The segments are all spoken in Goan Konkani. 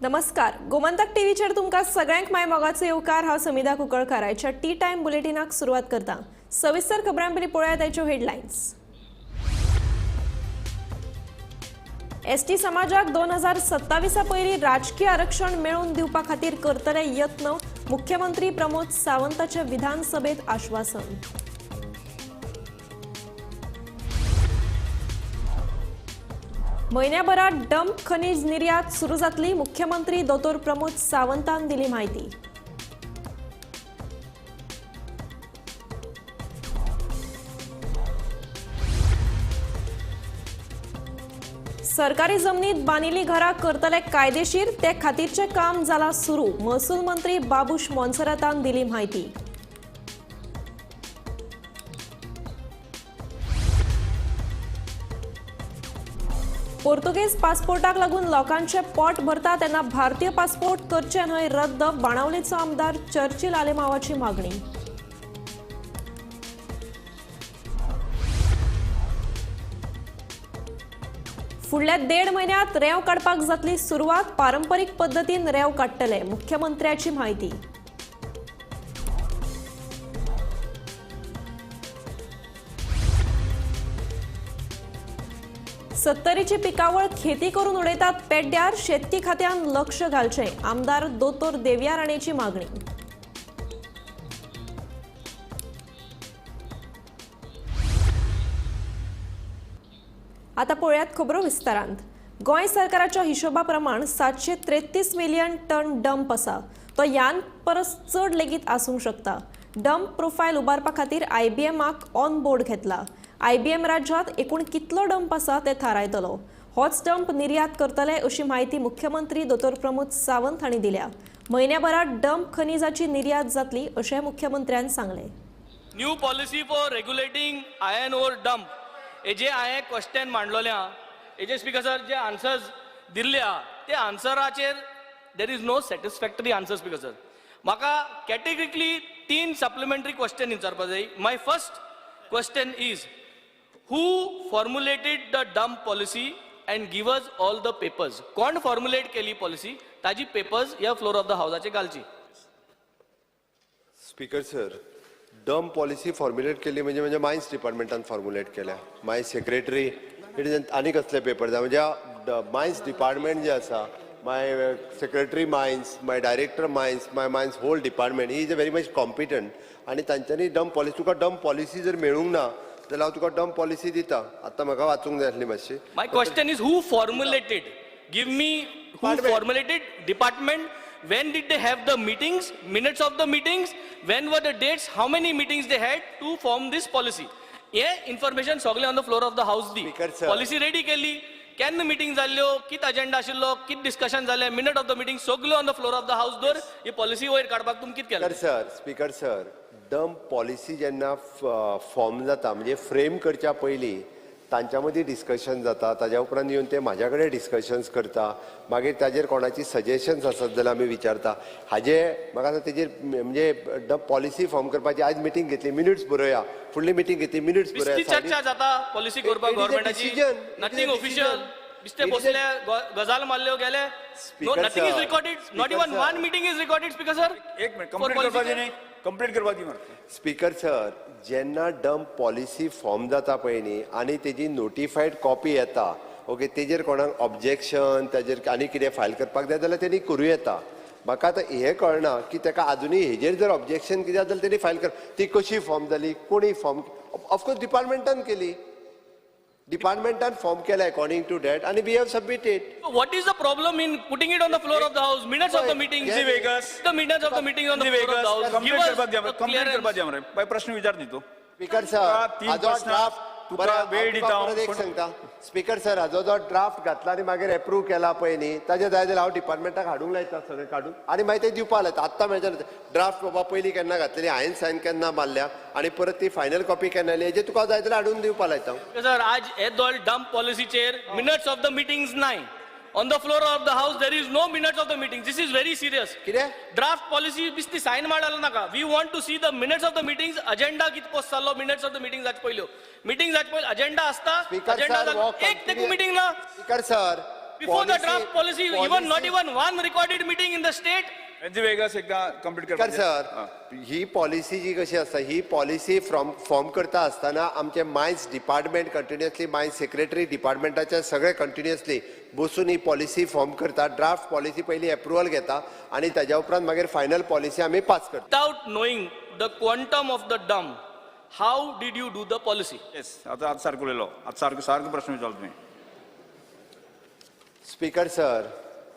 नमस्कार, गोमंतक टीव्हीचेर तुमकां सगळ्यांक माय मोगाचो येवकार. हांव समिधा कुंकळकार. आयच्या टी टायम बुलेटिनाक सुरवात करता. सविस्तर खबरां पयलीं पळोवया आयच्यो हेडलायन्स. एसटी समाजाक 2027 पयलीं राजकीय आरक्षण मेळोवन दिवपा खातीर करतले यत्न, मुख्यमंत्री प्रमोद सावंताचे विधानसभेत आश्वासन. म्हयन्याभरात डंप खनिज निर्यात सुरू जातली, मुख्यमंत्री दोतोर प्रमोद सावंतान दिली म्हायती. सरकारी जमनीत बांदिल्ली घरां करतले कायदेशीर, ते खातीरचें काम जालां सुरू, महसूल मंत्री बाबूश मोन्सेरातान दिली म्हायती. पोर्तुगेज पासपोर्टाक लागून लोकांचे पोट भरता तेन्ना भारतीय पासपोर्ट करचे न्हय रद्द, बाणावलेचो आमदार चर्चिल आलेमावाची मागणी. फुडल्या 1.5 म्हयन्यांत रेंव काडपाक जातली सुरवात, पारंपरीक पद्दतीन रेंव काडटले, मुख्यमंत्र्याची म्हायती. सत्तरीची पिकावळ खेती करून उडयतात पेड्ड्यार, शेतकी खात्यान लक्ष घालचें, आमदार दोतोर देविया राणेची मागणी. आता पळयात खबरो विस्तारांत. गोंय सरकाराच्या हिशोबा प्रमाण 733 मिलियन टन डंप आसा, तो ह्यान परस चड लेगीत आसूंक शकता. डंप प्रोफायल उबारपा खातीर आयबीएमाक ऑन बोर्ड घेतला. आयबीएम राज्यांत एकूण कितलो डंप आसा ते थारायतलो. होच डंप निर्यात करतले अशी म्हायती मुख्यमंत्री दोतोर प्रमोद सावंत हांणी दिल्या. म्हयन्याभरात डंप खनिजाची निर्यात जातली अशें मुख्यमंत्र्यान सांगलें. New policy for regulating iron ore dump हेजे हांवें क्वेश्चन मांडलोलें आहा. हेजे स्पीकर सर जे आन्सर्स दिल्ले आहा ते आन्सराचेर there is no satisfactory answer. Speaker sir, म्हाका कॅटेगरिकली 3 सप्लिमेंटरी क्वेश्चन विचारपा जाय. My first question is, who formulated the dump policy and give us all the papers? कोण फॉर्म्युलेट केली पॉलिसी, ताजी पेपर्स ह्या फ्लोर ऑफ the हावजाचे घालची. Speaker sir, dump policy formulate केली म्हणजे म्हणजे मायन्स डिपार्टमेंटान फॉर्म्युलेट केल्या. माय सेक्रेटरी it is आनी कसले पेपर जाय म्हणजे मायन्स डिपार्टमेंट जे आसा, my secretary mines, my director mines, my mines whole department is a very much competent आनी तांच्यांनी डंप पॉलिसी, तुका डंप पॉलिसी जर मेळूंक ना जाल्यार हांव तुका डंप पॉलिसी दिता. आतां म्हाका वाचूंक जाय आसली मातशी. My question is, who formulated? Give me who Department. formulated, department. When did they have the meetings? Minutes of the meetings? When were the dates? How many meetings they had to form this policy? हे इन्फॉर्मेशन सगळे on the floor of the house the. Speaker sir. Policy ready केली, केन्ना मिटींग जाल्ल्यो, कित अजेंडा आशिल्लो, कित डिस्कशन जालें, मिनट ऑफ the meeting सगळ्यो on the floor of the house दवर. ही पॉलिसी वयर काडपाक तुमी कित केलें? Speaker sir, speaker sir, dump policy जेन्ना फॉर्म जाता म्हणजे फ्रेम करच्या पयलीं तांच्या मदीं डिस्कशन जाता, ताज्या उपरांत येवन ते म्हाज्या कडेन डिस्कशन्स करता, मागीर ताजेर कोणाची सजेशन्स आसत जाल्यार आमी विचारता. हाजे म्हाका आतां तेजेर म्हणजे डंप पॉलिसी फॉर्म करपाची आज मिटींग घेतली, मिनिट्स बरोवया, फुडली मिटींग घेतली, मिनिट्स बिस्ती बरोवया. चर्चा जाता पॉलिसी करपाक It is a गव्हर्मेंटाची. decision. It is a nothing official. decision. बिस्ते It is a- बसले, गजाल मारल्यो गेले. No, Speaker nothing is sir. Recorded, not Speaker even sir. One meeting is recorded. Speaker sir, एक मिनिट, कंप्लीट करपाची न्ही, कंप्लीट करपाची मरे. स्पीकर सर, जेन्ना डंप पॉलिसी फॉर्म जाता पळय न्ही आनी तेजी नोटिफायड कॉपी येता, ओके, तेजेर कोणाक ऑब्जेक्शन ताजेर आनी कितें फायल करपाक जाय जाल्यार तेणी करूं येता. म्हाका आतां हें कळना की ताका आजुनूय हेजेर जर ऑब्जेक्शन कितें आसा जाल्यार तेणी फायल कर. ती कशी फॉर्म जाली, कोणी फॉर्म, ऑफकोर्स डिपार्टमेंटान केली, डिपार्टमेंटान फॉर्म केला अकॉर्डिंग टू that आनी we have submitted. What is the problem in putting it on the floor of the house, minutes of the meeting? Yes. Vegas. The minutes of the meeting on the floor of the house. Complete करपाक दी, कंप्लीट करपाक दी मरे. बाय, प्रश्न विचार न्ही तूं. स्पीकर तुका सर, तीन हाजो प्रश्न, ड्राफ्ट तुका बरें, हांव वेळ तुका दिता परत एक हांव. सांगता स्पीकर सर, हाजो जो ड्राफ्ट घातला आनी मागीर एप्रूव केला पळय न्ही, ताजे जाय जाल्यार हांव डिपार्टमेंटाक हाडूंक लायता सगळें काडून आनी मागीर ते दिवपा लायता. आत्तां मेळचे ड्राफ्ट बाबा पयलीं केन्ना घातलेली, हांवें सायन केन्ना मारल्या आनी परत ती फायनल कॉपी केन्ना आयली, हेजें तुका जाय जाल्यार हाडून दिवपा लायता. सर, आज हे दोल डंप पॉलिसीचेर मिनट्स ऑफ the meetings नाय. On the floor of the house there is no minutes of the meeting. This is very serious. कितें? ड्राफ्ट पॉलिसी बिस्ती सायन मारला नाका. We want to see the minutes of the meetings. Agenda कित पोस्ट जाल्लो, मिनट्स ऑफ the meetings जाचे पयल्यो मिटींग जाचे पयलीं अजेंडा आसता. स्पीकर अजेंडा सर, हो एक तेकू मिटींग ना. Speaker sir, Before the draft policy, even not even one recorded meeting in the state. Venzy Viegas एकदा कंप्लीट स्पीकर करपाक सर, ही पॉलिसी जी कशी आसा, ही पॉलिसी फ्रॉम फॉर्म करता आसतना आमचे mines department continuously, mines secretary डिपार्टमेंटाचे सगळे कंटिन्युअसली बसून ही पॉलिसी फॉर्म करता. ड्राफ्ट पॉलिसी पयली एप्रुवल घेता आनी ताज्या उपरांत मागीर फायनल पॉलिसी आमी पास करता. Without knowing the quantum of the dump, how did you do the policy? Yes, आतां आतां सारको उलयलो, आतां सारको सारको प्रश्न विचारलो तुवें. Speaker sir,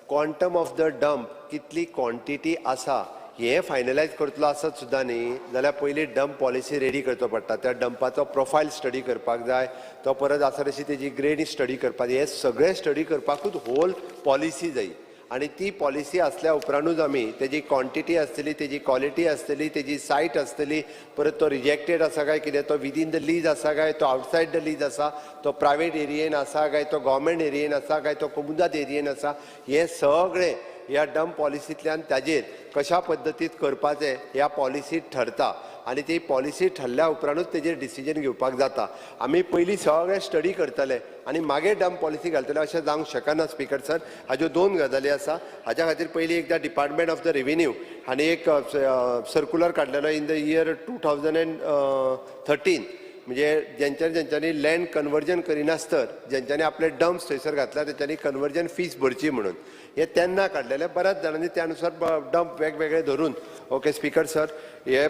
quantum of the dump कितली क्वॉन्टिटी आसा हें फायनलायज करतलो आसत सुद्दां न्ही जाल्यार पयलीं डंप पॉलिसी रेडी करचो पडटा. त्या डंपाचो प्रोफायल स्टडी करपाक जाय, तो परत आसा तशी तेजी ग्रेड स्टडी करपाक जाय. हे सगळें स्टडी करपाकूच होल पॉलिसी जाय आनी ती पॉलिसी आसल्या उपरांतूच आमी तेजी क्वॉन्टिटी आसतली, तेजी क्वॉलिटी आसतली, तेजी सायट आसतली, परत तो रिजेक्टेड आसा काय कितें, तो विदीन the lease आसा काय तो आउटसायड the lease आसा, तो प्रायवेट एरियेन आसा काय तो गव्हर्मेंट एरियेन आसा काय तो कोमुदाद एरियेन आसा, हें सगळें ह्या डंप पॉलिसींतल्यान ताजेर कशा पद्दतीत करपाचें ह्या पॉलिसीत ठरता आनी ती पॉलिसी ठरल्या उपरांतूच तेजेर डिसिजन घेवपाक जाता. आमी पयलीं सगळें स्टडी करतले आनी मागीर डंप पॉलिसी घालतले अशें जावंक शकना स्पीकर सर. हाज्यो दोन गजाली आसा. हाज्या खातीर पयलीं एकदां डिपार्टमेंट ऑफ the revenue हांणी एक सर्कुलर काडलेलो इन the year 2013, म्हणजे जेंच्यांनी जेंच्यांनी लँड कन्वर्जन करिनासतर जेंच्यांनी आपले डम्प्स थंयसर घातल्या तेंच्यांनी कन्वर्जन फीस भरची म्हणून हे तेन्ना काडलेले. बऱ्याच जाणांनी त्या अनुसार डंप वेगवेगळे धरून ओके स्पीकर सर हे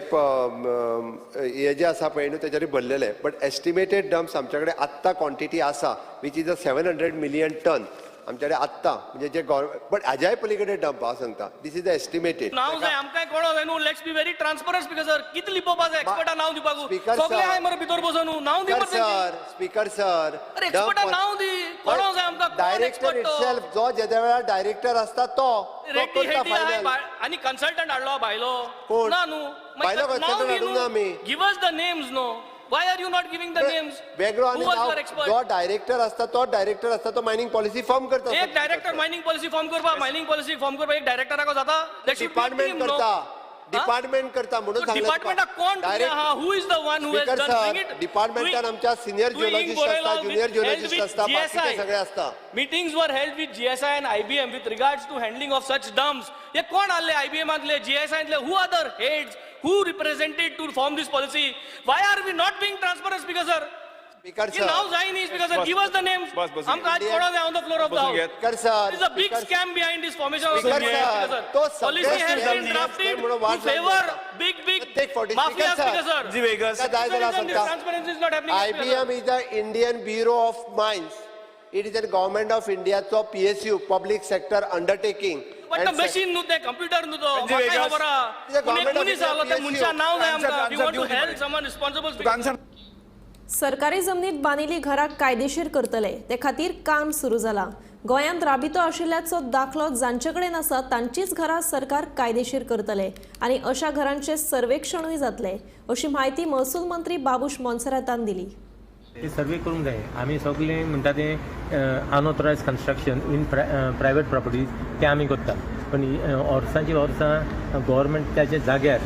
हे जे आसा पळय न्हू तेच्यानी भरलेले. बट एस्टिमेटेड डम्प्स आमच्या कडेन आत्तां क्वॉन्टिटी आसा which is a 700 million ton आमच्या कडेन आत्तां, म्हणजे जे गव्हर्मेंट, बट हाज्याय पलीकडे डंप हांव सांगता, this is the estimated. नांव जाय आमकांय कळो जाय न्हू. Let's be very transparent speaker sir. कितें लिपोवपा जाय एक्सपर्टा नांव दिवपाक? Speaker सगळे sir. आहाय मरे भितर बसून न्हू, नांव दी मरे तेंचें. सर, स्पीकर सर, अरे एक्सपर्टा नांव दी, कळो जाय आमकां कोण डायरेक्टर एक्सपर्ट तो. इटसेल्फ जो जेद्या वेळार डायरेक्टर आसता तो तो रेड्डी करता हेड्डी आहाय फायनल. आनी कन्सल्टंट हाडलो भायलो. कोण? ना न्हू, भायलो नांव consultant दी हाडूंक ना न्हू. आमी. Give us the names no. Why are you not giving the names? वेगळो आनी Who was नांव your expert? जो डायरेक्टर आसता तो डायरेक्टर आसता तो मायनिंग पॉलिसी फॉर्म करता. एक डायरेक्टर मायनिंग पॉलिसी फॉर्म करपा, मायनिंग पॉलिसी फॉर्म करपा एक डायरेक्टराक जाता? There should be a department team, no? करता, डिपार्टमेंट करता म्हणून सांगलें तुका. डिपार्टमेंटाक कोण Direct- आहा? Who is the one who has speaker done sir, it? डिपार्टमेंटान आमच्या सिनियर जिओलॉजिस्ट आसता, ज्युनियर जिओलॉजिस्ट आसता, बाकीचे सगळे आसता. Meetings were held with GSI and IBM with regards to handling of such dumps. हे कोण आले IBM आतले, GSI आतले? Who are the heads? Who represented to form this policy? Why are we not being transparent, Speaker sir? Speaker हे नाव सर, जाय न्ही Speaker sir. Bus. Give us the names. बस, बस. आमकां आज कळो जाय on the floor of the बसून house. घेत. Speaker sir, There is a big speaker scam behind this formation of the Speaker Speaker sir, sir. तो Policy सगळे has been scam drafted म्हणून to वाट लागली favor आता. big big Take 40. mafia, Speaker sir. Speaker sir. Venzy Viegas. जाय जाल्यार That's the reason this सांगता. transparency is not happening, Speaker sir. IBM is the Indian Bureau of Mines. It is a government of Indiaचो PSU, public sector undertaking. But the machine न्हू तें, computer न्हू तो, Venzy म्हाकाय Viegas. खबर आहा. The पूण एक government of मनीस India आलो, त्या PSU. मनशा नांव जाय Answer, आमकां. We answer want to दिवची help पडली. someone responsible, तुका Speaker. Answer सरकारी जमनीत बांदिल्ली घरां कायदेशीर करतले ते खातीर काम सुरू जालां. गोंयांत राबितो आशिल्ल्याचो दाखलो जांचे कडेन आसा तांचीच घरां सरकार कायदेशीर करतले आनी अशा घरांचें सर्वेक्षणूय जातलें अशी म्हायती महसूल मंत्री बाबूश मोन्सेरातान दिली. ते सर्वे करूंक जाय. आमी सगळे म्हणटा ते unauthorise construction in private properties ते आमी करता, पण वर्सांची वर्सां गव्हर्मेंटाच्या जाग्यार,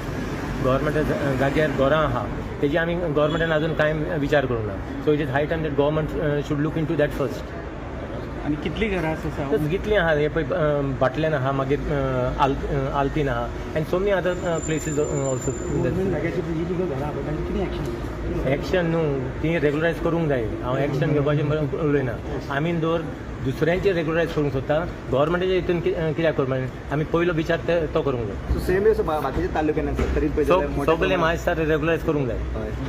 गव्हर्मेंटा जाग्यार घरां आहा तेजी आमी गव्हर्मेंटान अजून कांय विचार करूंक ना. So it is high time that government should look into that first. आनी कितलीं घरां आसा? कितलीं आहा हे पळय, बाटल्यान आहा, मागीर आल्तीन आहा and so many other places also. जाग्याचेर जी घरां आहा तांची कितें एक्शन? एक्शन न्हू, ती रेगुलरायज करूंक जाय. हांव एक्शन घेवपाचें उलयना. आमी दवर दुसऱ्यांचे रेगुलरायज करूंक सोदता, गव्हर्मेंटाच्या हितून कित्याक करपाक? आमी पयलो विचार तो करूंक जाय. सो सेम बाकीच्या तालुक्यांनी आसा तरी सगळे म्हाका दिसता रेगुलरायज करूंक जाय.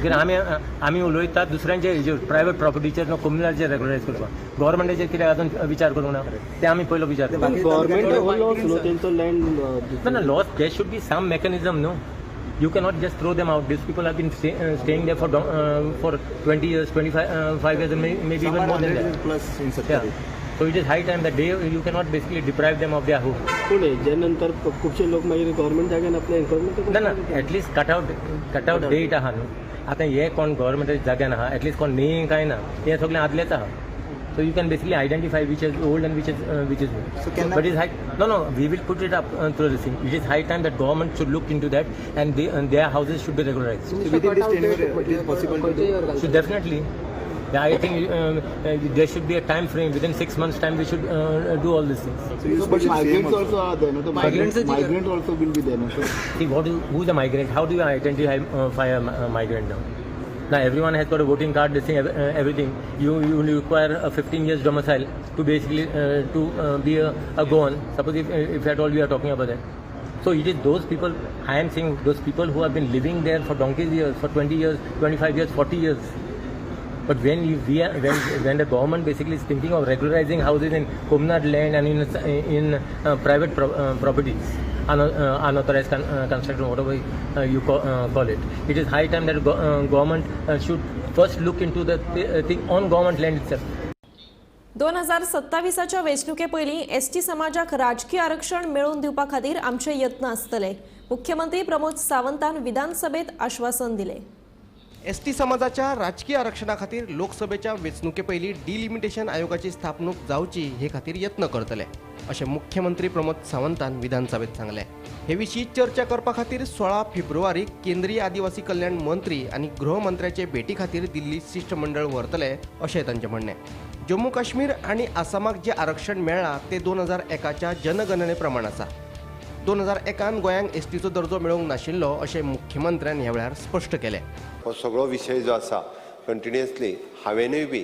कित्याक आमी उलयतात दुसऱ्यांचे हेजेर, प्रायवेट प्रॉपर्टीचेर न्हू, कोमुनिदादीचेर रेगुलरायज करपाक. गव्हर्मेंटाचेर कित्याक अजून विचार करूंक ना ते आमी पयलो विचार करूंक. गव्हर्मेंट हो लॉस न्हू तेंचो लँड. ना, loss, there should be some mechanism न्हू. You cannot just throw them out. These people have been staying there for 20 years, 25 5 years, and maybe even more than that. Plus in Yeah. So it is high time that they you cannot basically deprive them of their home. पूण हेजे नंतर खुबशे लोक मागीर गव्हर्मेंट जाग्यान आपले एनक्रोचमेंट. ना ना, at least cut out date आहा न्हू. आतां हे कोण गव्हर्मेंटाच्या जाग्यान आहा, एटलिस्ट कोण न्ही काय ना, हे सगळें आदलेच आहा. So you can basically identify which is old and which is new. So can But it's high. No, we will put it up through this thing. It is high time that government should look into that and their houses should be regularized. Within this tenure it is possible to do? So definitely. I think there should be a time frame. Within 6 months time we should do all these things. But migrants also are there, no? The migrant also will be there, no? So See, who's a migrant? How do you identify a migrant now? Now everyone has got a voting card, this thing, everything. You require a 15 years domicile to basically to be a Goan. Suppose if at all we are talking about that. So it is those people, I am saying those people who have been living there for donkey's years, for 20 years, 25 years, 40 years. But when the government basically is thinking of regularizing houses in Kumnad land and in private properties, unauthorized construction, whatever you call it, it is high time that government should first look into the thing on government land itself. 2027च्या वेंचणुके पयलीं एसटी समाजाक राजकी आरक्षण मेळोवन दिवपा खातीर आमचे यत्न आसतले, मुख्यमंत्री प्रमोद सावंतान विधानसभेत आश्वासन दिलें. एसटी समाजाच्या राजकीय आरक्षणा खातीर लोकसभेच्या वेंचणुके पयलीं डिलिमिटेशन आयोगाची स्थापणूक जावची हे खातीर यत्न करतले अशें मुख्यमंत्री प्रमोद सावंतान विधानसभेत सांगलें. हे विशीं चर्चा करपा खातीर 16 फेब्रुवारीक केंद्रीय आदिवासी कल्याण मंत्री आनी गृहमंत्र्याचे भेटी खातीर दिल्ली शिश्टमंडळ व्हरतले अशें तांचें म्हणणें. जम्मू काश्मीर आनी आसामाक जें आरक्षण मेळ्ळां तें 2001च्या जनगणने प्रमाण आसा. 2001 गोंयांक एसटीचो दर्जो मेळोवंक नाशिल्लो अशें मुख्यमंत्र्यान ह्या वेळार स्पश्ट केलें. हो सगळो विशय जो आसा कंटिन्युअसली हांवेनूय बी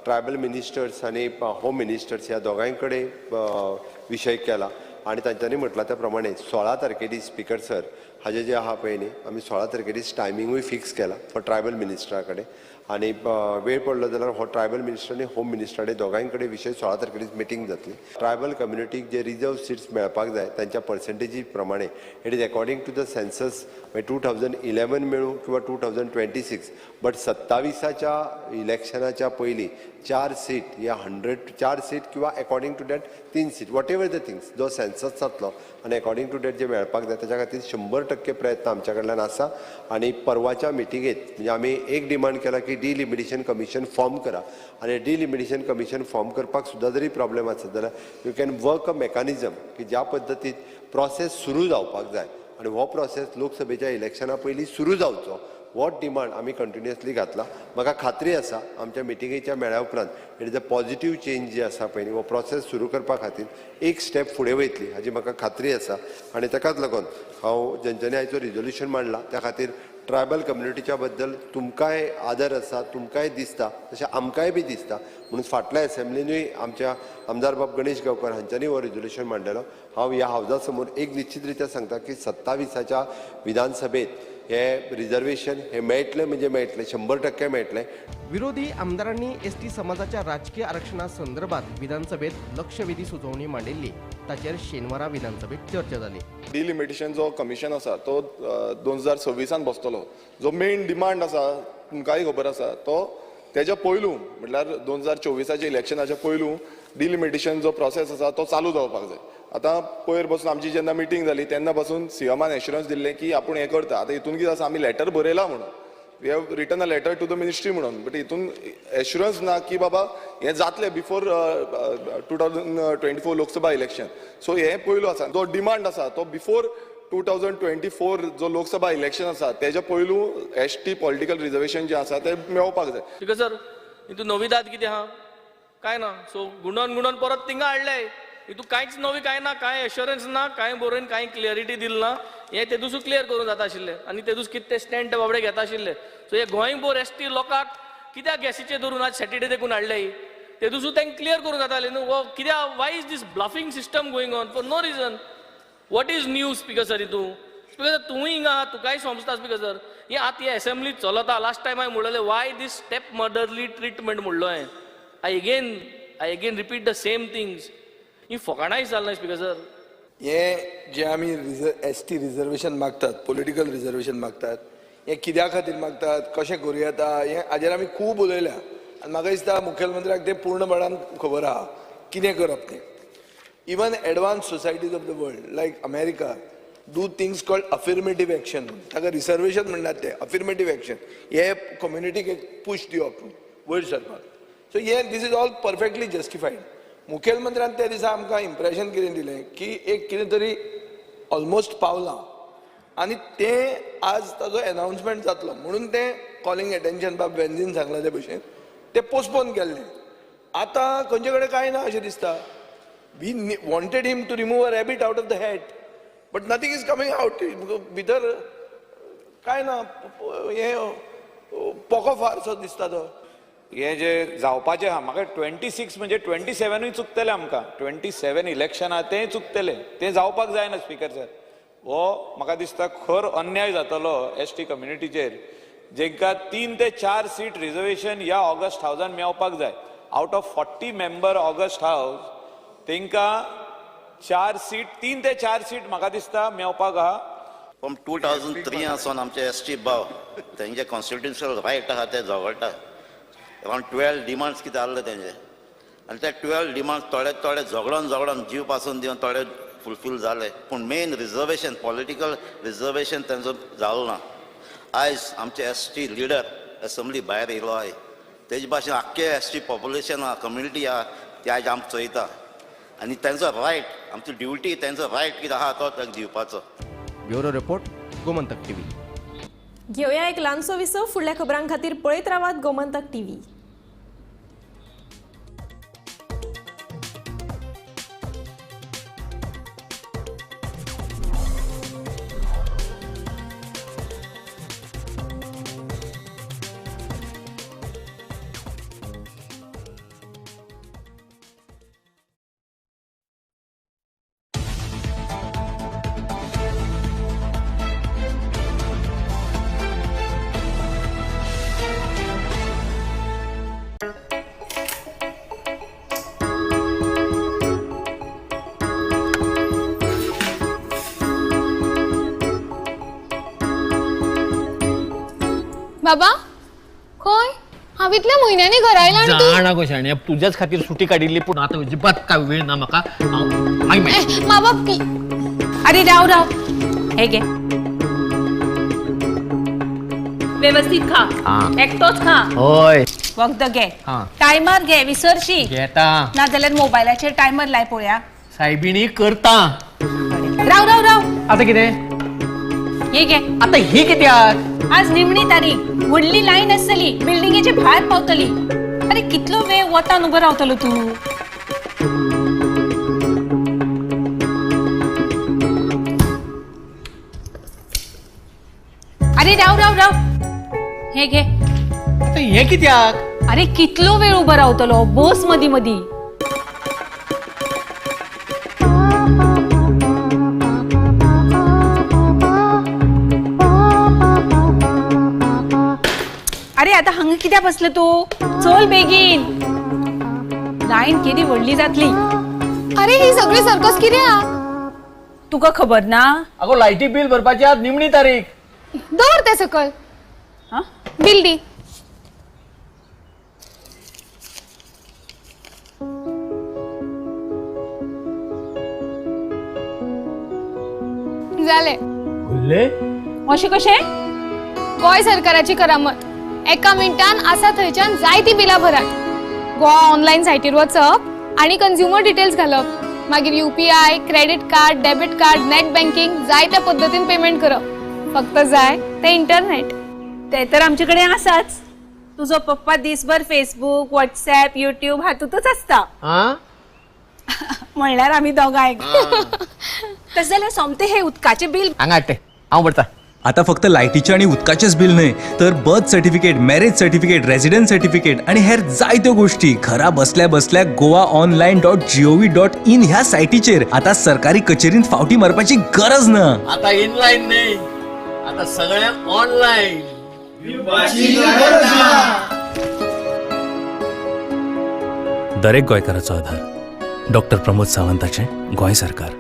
ट्रायबल मिनिस्टर्स आनी होम मिनिस्टर्स ह्या दोगांय कडेन विशय केला आनी तांच्यांनी म्हटलां त्या प्रमाणे 16 तारखे दीस स्पिकर सर हाजे जे आहा पळय न्ही, आमी 16 तारखे दीस टायमिंगूय फिक्स केला फॉर ट्रायबल मिनिस्टरा कडेन आनी वेळ पडलो जाल्यार हो ट्रायबल मिनिस्टर आनी होम मिनिस्टर कडेन दोगांय कडेन विशय 16 तारखे दीस मिटींग जातली. ट्रायबल कम्युनिटीक जे रिजर्व सिट्स मेळपाक जाय तांच्या पर्संटेजी प्रमाणे it is according to the census 2011 मेळूं किंवा 2026, बट 27च्या इलेक्शनाच्या पयलीं 4 सीट या 104 सीट किंवा according to that 3 seat, whatever the things जो सेन्सस जातलो आनी अकॉर्डिंग टू that जे मेळपाक जाय ताच्या खातीर 100% प्रयत्न आमच्या कडल्यान आसा. आनी परवाच्या मिटिंगेत म्हणजे आमी एक डिमांड केला की डिलिमिटेशन कमिशन फॉर्म करा आनी डिलिमिटेशन कमिशन फॉर्म करपाक सुद्दां जरी प्रॉब्लेम आसत जाल्यार you can work a mechanism की ज्या पद्दतीत प्रोसेस सुरू जावपाक जाय आनी हो प्रोसेस लोकसभेच्या इलेक्शना पयलीं सुरू जावचो हो डिमांड आमी कंटिन्युअसली घातला. म्हाका खात्री आसा आमच्या मिटिंगेच्या मेळ्या उपरांत it is a positive change जी आसा पळय हो प्रोसेस सुरू करपा खातीर एक स्टेप फुडें वयतली हाजी म्हाका खात्री आसा. आनी ताकाच लागून हांव जेंच्यांनी आयचो रिजोल्युशन मांडला त्या खातीर ट्रायबल कम्युनिटीच्या बद्दल तुमकांय आदर आसा, तुमकांय दिसता तशें आमकांय बी दिसता, म्हणून फाटल्या एसेंब्लीनूय आमच्या आमदार बाब गणेश गांवकर हांच्यांनी हो रिजोल्युशन मांडलेलो. हांव ह्या हावजा समोर एक निश्चित रित्या सांगता की 27च्या विधानसभेत हे रिजर्वेशन हे मेळटलें म्हणजे मेळटलें, 100% मेळटलें. विरोधी आमदारांनी एसटी समाजाच्या राजकीय आरक्षणा संदर्भात विधानसभेत लक्षवेधी सुचोवणी मांडिल्ली, ताचेर शेनवारा विधानसभेत चर्चा जाली. डिलिमिटेशन जो कमिशन आसा तो 2026 बसतलो. जो मेन डिमांड आसा तुमकांय खबर आसा तो तेज्या पयलू म्हटल्यार 2024 इलेक्शनाच्या पयलू डिलिमिटेशन जो प्रोसेस आसा तो चालू जावपाक जाय. आतां पयर बसून आमची जेन्ना मिटींग जाली तेन्ना बसून सीएमान एश्युरन्स दिल्लें की आपूण हें करता. आतां हितून कितें आसा, आमी लेटर बरयलां म्हणून, we have written a letter to the ministry म्हणून, बट हितून एश्युरन्स ना की बाबा हें जातलें बिफोर 2024 लोकसभा इलेक्शन. सो हें पयलू आसा जो डिमांड आसा तो बिफोर 2024 जो लोकसभा इलेक्शन आसा तेज्या पयलू एस टी पॉलिटिकल रिजर्वेशन जें आसा तें मेळोवपाक जाय. स्पिकर सर हितून नविदाद कितें आहा कांय ना, सो गुंडोन गुंडोन परत थिंगा हाडले. हितून कांयच नवी कांय ना, कांय एश्युरन्स ना, कांय बरोवन कांय क्लियरिटी दिल ना. हें ते दुसरो क्लियर करूंक जाता आशिल्लें आनी ते दुसरे कितें ते स्टँड ते बाबडे घेता आशिल्ले. सो हे गोंय भर एस टी लोकांक कित्याक गॅसीचें धरून आज सॅटर्डे देखून हाडले ते दुसरो तांकां क्लियर करूंक जातालें न्हू. हो कित्याक, why is this bluffing system going on for no reason? What is new speaker sir हितून? स्पिकर सर तूंय हिंगा आहा, तुकाय समजता स्पिकर सर हें आतां ही एसेंब्ली चलता. लास्ट टायम हांवें म्हणलेलें why these step motherly treatment म्हणलो हांवें. I again repeat the same things. ही फकाणांय चलना स्पिकर सर. हें जें आमी एस टी रिजर्वेशन मागतात, पॉलिटिकल रिजर्वेशन मागतात, हें कित्या खातीर मागतात, कशें करूं येता, हें हाजेर आमी खूब उलयल्या आनी म्हाका दिसता मुखेलमंत्र्याक तें पूर्णपणान खबर आहा कितें करप तें. Even advance societies of the world like America do things called affirmative action. ताका रिजर्वेशन म्हणटात ते अफिर्मेटीव एक्शन, हे कम्युनिटीक एक पूश दिवप वयर सरपाक. सो हे this is all perfectly justified. मुखेलमंत्र्यान त्या दिसा आमकां इम्प्रेशन कितें दिलें की एक कितें तरी ऑलमोस्ट पावलां आनी तें आज ताजो एनावन्समेंट जातलो म्हणून तें कॉलिंग एटेन्शन बाब वेन्झीन सांगलां ते भशेन. ते पोस्टपोन केल्ले. आतां खंयचे कडेन कांय ना अशें दिसता. We wanted him to remove a rabbit out of the hat, but nothing is coming out. भितर कांय ना, हें पोको फारसो दिसता तो. हे जे जावपाचें आहा म्हाका 26 म्हणजे 27ूय चुकतले आमकां. 27 इलेक्शन आहा तेंय चुकतले, तें जावपाक जायना स्पीकर सर. हो म्हाका दिसता खर अन्याय जातलो एस टी कम्युनिटीचेर, जेंकां 3 ते 4 सीट रिजर्वेशन ह्या ऑगस्ट हावजान मेळपाक जाय. Out of 40 member august house तेंकां 4 सीट, 3 ते 4 सीट म्हाका दिसता मेळपाक आहा. फ्रॉम 2003 आसून आमचे एस टी भाव तेंचे कॉन्स्टिट्युशनल रायट आहा ते झगडटा. अरावंड 12 डिमांड्स कितें आहले तेंचे, आनी ते 12 डिमांड्स थोडे थोडे झगडोन झगडोन जीव पासून दिवन थोडे फुलफील जाले, पूण मेन रिजर्वेशन पॉलिटिकल रिजर्वेशन तेंचो जालो ना. आयज आमचे एस टी लिडर एसेंब्ली भायर येयलो आहाय, तेजे भाशेन आख्खे एस टी पॉप्युलेशन आहा, कम्युनिटी आहा, ती आयज आमकां चोयता आनी तेंचो रायट, आमची ड्युटी तेंचो रायट कितें आहा तो ताका दिवपाचो. Bureau report, Gomantak TV. घेवया एक ल्हानसो विसव. फुडल्या खबरां खातीर पळयत रावात गोमंतक टीव्ही. बाबा खंय हांव इतल्या म्हयन्यांनी घरा आयला आनी तूं जाणा गो शाण्या, तुज्याच खातीर सुटी काडिल्ली, पूण आतां अजिबात काय वेळ ना म्हाका. बाबा अरे राव राव, हे घे, व्यवस्थित खा, एकटोच खा. हय, वखद घे, टायमर घे, विसरशी घेता ना जाल्यार मोबायलाचेर टायमर लाय पळोवया. सायबिणी करता. राव राव राव, आतां कितें हे घे. आतां ही कित्याक? आज निमणी तारीख, व्हडली लायन आसतली, बिल्डिंगेचे भायर पावतली. अरे कितलो वेळ वतान उबो रावतलो तूं? अरे राव राव राव, हे घे. आतां हे कित्याक? अरे कितलो वेळ उबो रावतलो, बस मदी मदी. अरे आता हांगा कित्याक बसले तूं? चल बेगीन, लायन केदी व्हडली जातली. अरे ही सगळी सर्कस कित्याक? तुका खबर ना? अगो लायटी बिल भरपाची आज निमणी तारीख. दवर ते सकल, बिल दी. जाले अशें कशें? गोंय सरकाराची करामत, एका मिनटान आसा थंयच्यान जायती बिलां भरात. गोवा ऑनलायन सायटीर वचप आनी कंझ्युमर डिटेल्स घालप, मागीर UPI, credit card, debit card, net banking जायत्या पद्दतीन पेमेंट करप. फक्त जाय ते इंटरनेट. ते तर आमचे कडेन आसाच. तुजो पप्पा दिसभर फेसबुक, व्हॉट्सएप, युट्यूब हातूंतच आसता. म्हणल्यार आमी दोगांय. तशें जाल्यार सोमतें हे उदकाचें बिल हांगा हाडटे, हांव भरता. आता फक्त लायटीचे आणि उदकाचेच बिल न्हय तर birth certificate, marriage certificate, residence certificate आणि हेर जायत्यो गोष्टी घरा बसल्या बसल्या goaonline.gov.in ह्या सायटीचेर आता सरकारी कचेरीत फावटी मारपाची गरज ना. आता इनलाईन नाही, आता सगळ्या ऑनलाईन. दरेक गोंयकाराचो आधार डॉक्टर प्रमोद सावंताचें गोंय सरकार.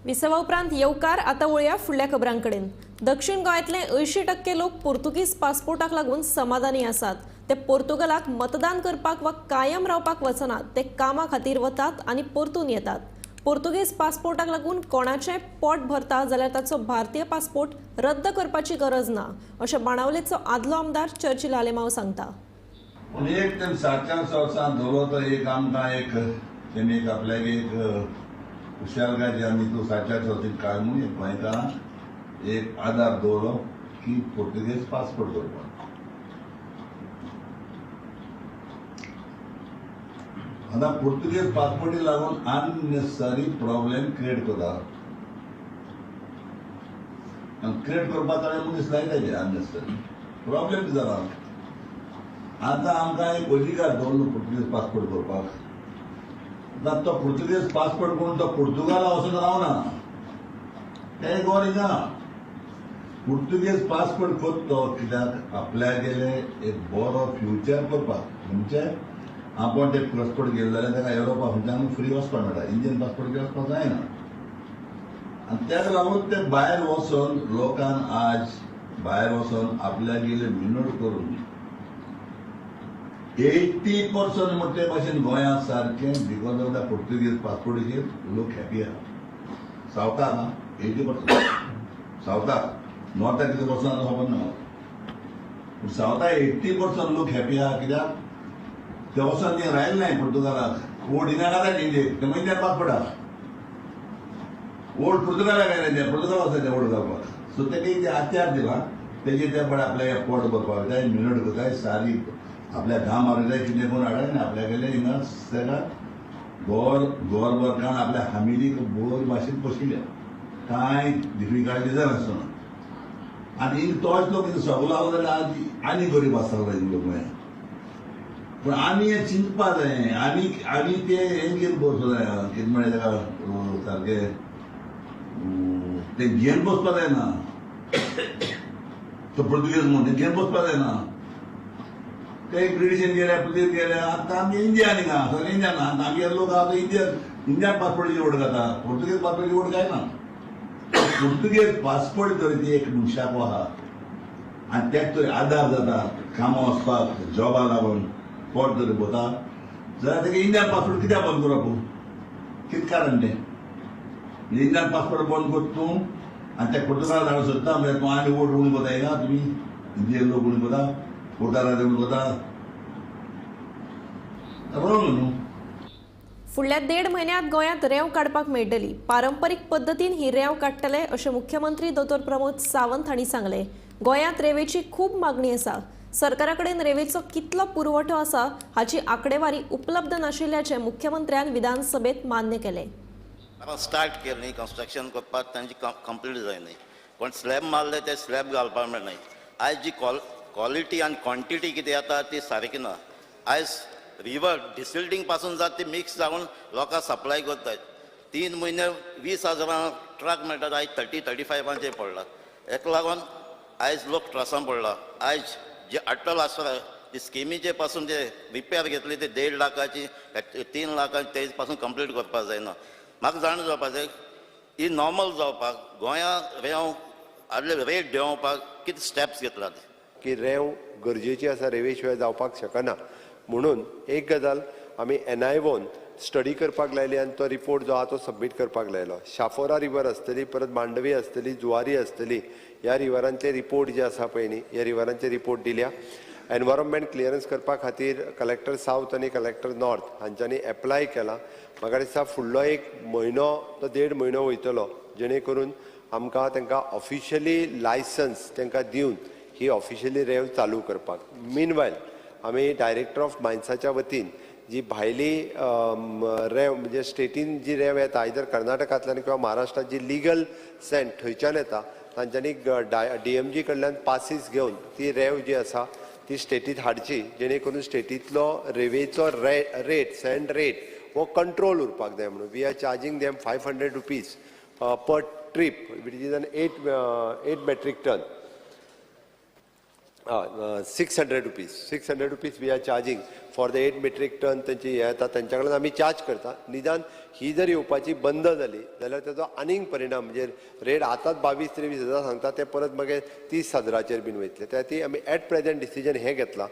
विसवा उपरांत येवकार. आतां वळया फुडल्या खबरांकडेन. दक्षिण गोंयांतले 80% लोक पोर्तुगीज पासपोर्टाक लागून समाधानी आसात. ते पोर्तुगालाक मतदान करपाक वा कायम रावपाक वचनात, ते कामा खातीर वतात आनी परतून येतात. पोर्तुगीज पासपोर्टाक लागून कोणाचें पोट भरता जाल्यार ताचो भारतीय पासपोर्ट रद्द करपाची गरज ना, अशें बाणावलेचो आदलो आमदार चर्चिल आलेमाव सांगता. पूण एक तेम 7-4 वर्सां दवरलो तर एक आमकां एक तेमी एक आपल्याक एक खुशालकायेची आमी तूं साडे 400 काड म्हणून एक गोंयकारांक एक आदार दवरलो की पोर्तुगेज पासपोर्ट दवरपाक. आतां पोर्तुगेज पासपोर्टी लागून अननेसेसरी प्रॉब्लेम क्रिएट करता आनी क्रिएट करपाक ताणें मनीस लायता ते अननेसेसरी प्रॉब्लेम जाला. आतां आमकां एक अधिकार दवरलो पोर्तुगेज पासपोर्ट करपाक. आतां तो पोर्तुगेज पासपोर्ट करून तो पुर्तुगाला वचून रावना, तें गोर हिंगा पोर्तुगेज पासपोर्ट करतो कित्याक आपल्यागेले एक बरो फ्युचर करपाक. म्हणजे आपण ते पासपोर्ट गेले जाल्यार ताका युरोपा खंयच्यान फ्री वचपाक मेळटा, इंडियन पासपोर्ट घेवन वचपाक जायना. आनी ताका लागून ते भायर वचून लोकांक आज भायर वचून आपल्यागेले विनोद करून 80% म्हणटे भाशेन गोंया सारकें because of the Portuguese पासपोर्टाचेर लोक हॅपी आहा. सावथाक 80%, सावथाक नॉर्थाक कितें पर्संट खबर ना, पूण सावथाक 80% लोक हॅपी आहा. कित्याक ते वचून ते रायले नाय पुर्तुगालाक, वोट हिंगा घालता इंडियेक, ते इंडियन पासपोर्ट आहा, वोट पुर्तुगालाक आयले ते पुर्तुगाल वचता ते वोट घालपाक. सो तेका ते आचार दिला तेजे ते बरें आपल्या पोट भरपाक जाय, मिनट करताय सारी आपल्या घाम मारूं जाय कितें करून हाडाय आनी आपल्याकडे हिंगा ताका गोर गोर वर्कान आपल्या फॅमिलीक बोर भाशेन पोशिल्ल्या, कांय डिफिकल्टी जायनासतना. आनी हिंग तोच लोक हिंग सगलो आसलो जाल्यार आनी गरीब आसतालो हिंग लोक गोंयांत. पूण आमी हें चिंतपा जाय, आमी आमी ते हें घेवन बसपा जाय, कितें म्हणलें ताका सारकें तें घेवन बसपा जायना, तो पोर्तुगेज म्हूण तें घेवन बसपा जायना. ते ब्रिटिशीन गेले, पुर्तुगेज गेले, आतां आमी इंडियन हिंगा सगळे इंडियन. आतां आमगे लोक आहा तो इंडियन इंडियन पासपोर्टाची वोट घाता, पोर्तुगेज पासपोर्टाची वोट घायना. पोर्तुगेज पासपोर्ट जर ती एक मनशाक आहा आनी तेका तरी आदार जाता कामां वचपाक, जॉबा लागून पोट जर भरता जाल्यार तेका इंडियन पासपोर्ट कित्याक बंद करप? कितें कारण तें? इंडियन पासपोर्ट बंद करता तूं आनी त्या पुर्तुगाल धाडूंक सोदता म्हळ्यार तूं आनी वोट उणो करता हिंगा, तुमी इंडियन लोक उणो करता, वोटारा उणो करता, रोंग न्हू. फुडल्या 1.5 म्हयन्यांत गोंयांत रेंव काडपाक मेळटली. पारंपरीक पद्दतीन ही रेंव काडटले अशें मुख्यमंत्री दोतोर प्रमोद सावंत हांणी सांगलें. गोंयांत रेंवेची खूब मागणी आसा. सरकारा कडेन रेंवेचो कितलो पुरवठो आसा हाची आंकडेवारी उपलब्ध नाशिल्ल्याचें मुख्यमंत्र्यान विधानसभेत मान्य केलें. स्टार्ट केलें न्ही कन्स्ट्रक्शन करपाक, तांची कंप्लीट जायना, कोण स्लॅब मारले ते स्लॅब घालपाक मेळनाय. आयज जी क्वॉलिटी आनी क्वॉन्टिटी कितें येता ती सारकी ना. आयज रिवर डिसिल्टींग पासून जाता ती मिक्स जावन लोकांक सप्लाय करतात. 3 म्हयने 20,000 ट्रक मेळटात, आयज 30-35 पडला. हेका लागून आयज लोक त्रासान पडला. आयज जे अटल आसरा ती स्किमीचे पासून जे रिपेर घेतली ते 1.5 लाखाची 3 लाखाची ते पासून कंप्लीट करपाक जायना. म्हाका जाणा जावपाक जाय ही नॉर्मल जावपाक गोंया रेंव आदले रेट देंवोवपाक कितें स्टेप्स घेतला? की रेंव गरजेची आसा, रेंवे शिवाय जावपाक शकना म्हणून एक गजाल आमी एनआयओन स्टडी करपाक लायली आनी तो रिपोर्ट जो आहा तो सबमीट करपाक लायलो. शाफोरा रिवर आसतली, परत मांडवी आसतली, जुवारी आसतली, ह्या रिवरांचे रिपोर्ट जे आसा पळय न्ही, ह्या रिवरांचे रिपोर्ट दिल्या. एनवायरमेंट क्लियरन्स करपा खातीर कलेक्टर सावथ आनी कलेक्टर नॉर्थ हांच्यांनी एप्लाय केला. म्हाका दिसता फुडलो 1 म्हयनो तो 1.5 म्हयनो वयतलो, जेणे करून आमकां तांकां ऑफिशियली लायसन्स तांकां दिवन ही ऑफिशियली रेंव चालू करपाक. मीनवायल आमी डायरेक्टर ऑफ मायन्साच्या वतीन जी भायली रेंव म्हणजे स्टेटीन जी रेंव येता, आयदर कर्नाटकांतल्यान किंवा महाराष्ट्रांत जी लिगल सँड थंयच्यान येता, तांच्यांनी डीएमजी कडल्यान पासीस घेवन ती रेंव जी आसा ती स्टेटींत हाडची, जेणे करून स्टेटींतलो रेंवेचो रेट, सँड रेट हो कंट्रोल उरपाक जाय म्हणून. We are charging them 500 rupees per trip, which is an 8 metric ton. 600 rupees, 600 rupees we are charging for the 8 metric ton. तांची हे येता तांच्या कडल्यान आमी चार्ज करता. निदान ही जर येवपाची बंद जाली जाल्यार ताचो आनीक परिणाम म्हणजे रेट आतांच 22-23 हजार सांगता ते परत मागीर 30 हजाराचेर बीन वयतले. त्या खातीर आमी एट प्रेजेंट डिसिजन हें घेतलां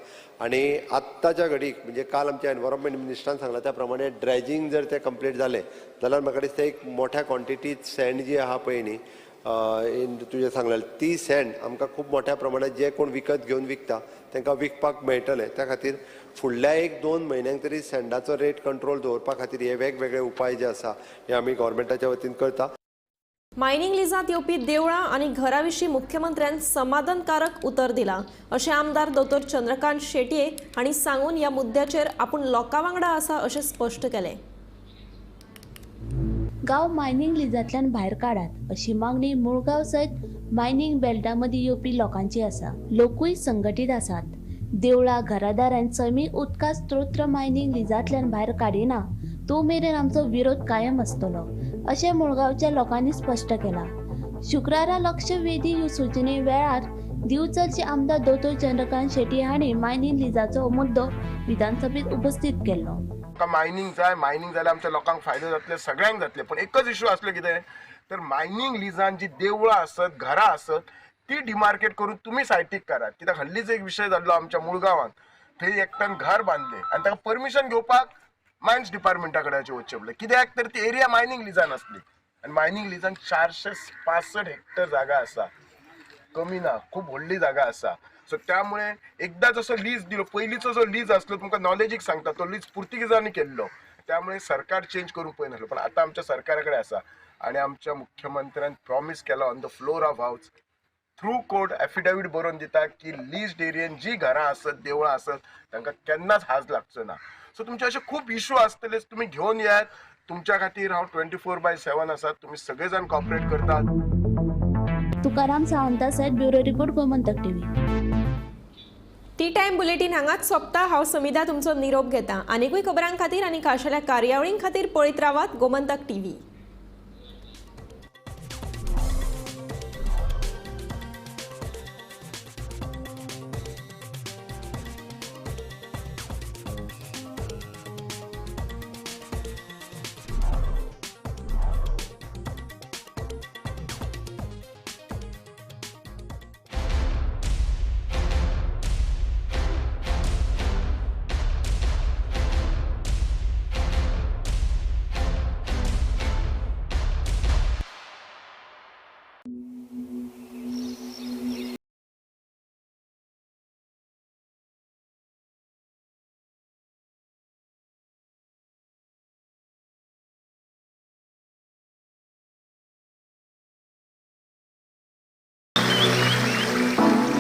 आनी आत्ताच्या घडीक म्हणजे काल आमच्या एनवायरमेंट मिनिस्टरान सांगलां त्या प्रमाणे ड्रेजिंग जर तें कंप्लीट जालें जाल्यार म्हाका दिसता एक मोठ्या क्वॉन्टिटीत सँड जी आहा पळय न्ही तुजें सांगलें ती सँड आमकां खूब मोठ्या प्रमाणात जे कोण विकत घेवन विकता तांकां विकपाक मेळटलें. त्या खातीर फुडल्या 1-2 म्हयन्यांक तरी सँडाचो रेट कंट्रोल दवरपा खातीर हे वेगवेगळे उपाय जे आसा हे आमी गव्हर्मेंटाच्या वतीन करता. मायनिंग लिजांत येवपी देवळां आनी घरा विशीं मुख्यमंत्र्यान समाधानकारक उतर दिलां अशें आमदार दोतोर चंद्रकांत शेटये हांणी सांगून ह्या मुद्द्याचेर आपूण लोकां वांगडा आसा अशें स्पश्ट केलें. गांव मायनिंग लिजांतल्यान भायर काडात अशी मागणी मुळगांव सयत मायनिंग बेल्टा मदीं येवपी लोकांची आसा. लोकूय संघटीत आसात. देवळां घरादारान सैमीक उदका स्त्रोत्र मायनिंग लिजांतल्यान भायर काडिना तो मेरेन आमचो विरोध कायम आसतलो अशें मुळगांवच्या लोकांनी स्पश्ट केलां. शुक्रारा लक्षवेधी सुचोवणे वेळार दिवचलचे आमदार दोतोर चंद्रकांत शेट्ये हांणी मायनिंग लिजाचो मुद्दो विधानसभेत उपस्थित केल्लो. मायनिंग जाय, मायनिंग जाल्यार आमच्या लोकांक फायदो जातले, सगळ्यांक जातले, पण एकच इशू आसलो कितें तर मायनिंग लिजान जी देवळां आसत घरां आसत ती डिमार्केट करून तुमी सायटीक करात. कित्याक हल्लीच एक विशय जाल्लो आमच्या मुळगांवांत, थंय एकट्यान घर बांदलें आनी ताका परमिशन घेवपाक मायन्स डिपार्टमेंटा कडेन वचचें पडलें, कित्याक तर ती एरिया मायनिंग लिजान आसली आनी मायनिंग लिजान 465 हेक्टर जागा आसा, कमी ना, खूब व्हडली जागा आसा. सो त्यामुळे एकदा जसो लीज दिलो, पयलींचो जो लीज आसलो तुमकां नॉलेजीक सांगता, तो लीज पुर्तुगेजांनी केल्लो, त्यामुळे सरकार चेंज करूंक पळयनासलो, पण आतां आमच्या सरकारा कडेन आसा आनी आमच्या मुख्यमंत्र्यान प्रॉमीस केला on the floor of house through court affidavit बरोवन दिता की लीज एरियेन जी घरां आसत देवळां आसत तांकां केन्नाच हाज लागचो ना. सो तुमचे अशे खूब इशू आसतले, तुमी घेवन येयात. तुमच्या खातीर हांव 24/7 आसा, तुमी सगळे जाण कॉपरेट करतात. तुकाराम सावंता सयत bureau report, Gomantak TV. Tea time bulletin हांगाच सोंपता. हांव समिधा तुमचो निरोप घेता. आनीकूय खबरां खातीर आनी खाशेल्या कार्यावळीं खातीर पळयत रावात Gomantak TV.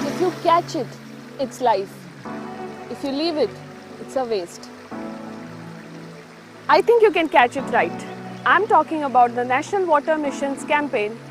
If you catch it, it's life. If you leave it, it's a waste. I think you can catch it right. I'm talking about the National Water Mission's campaign,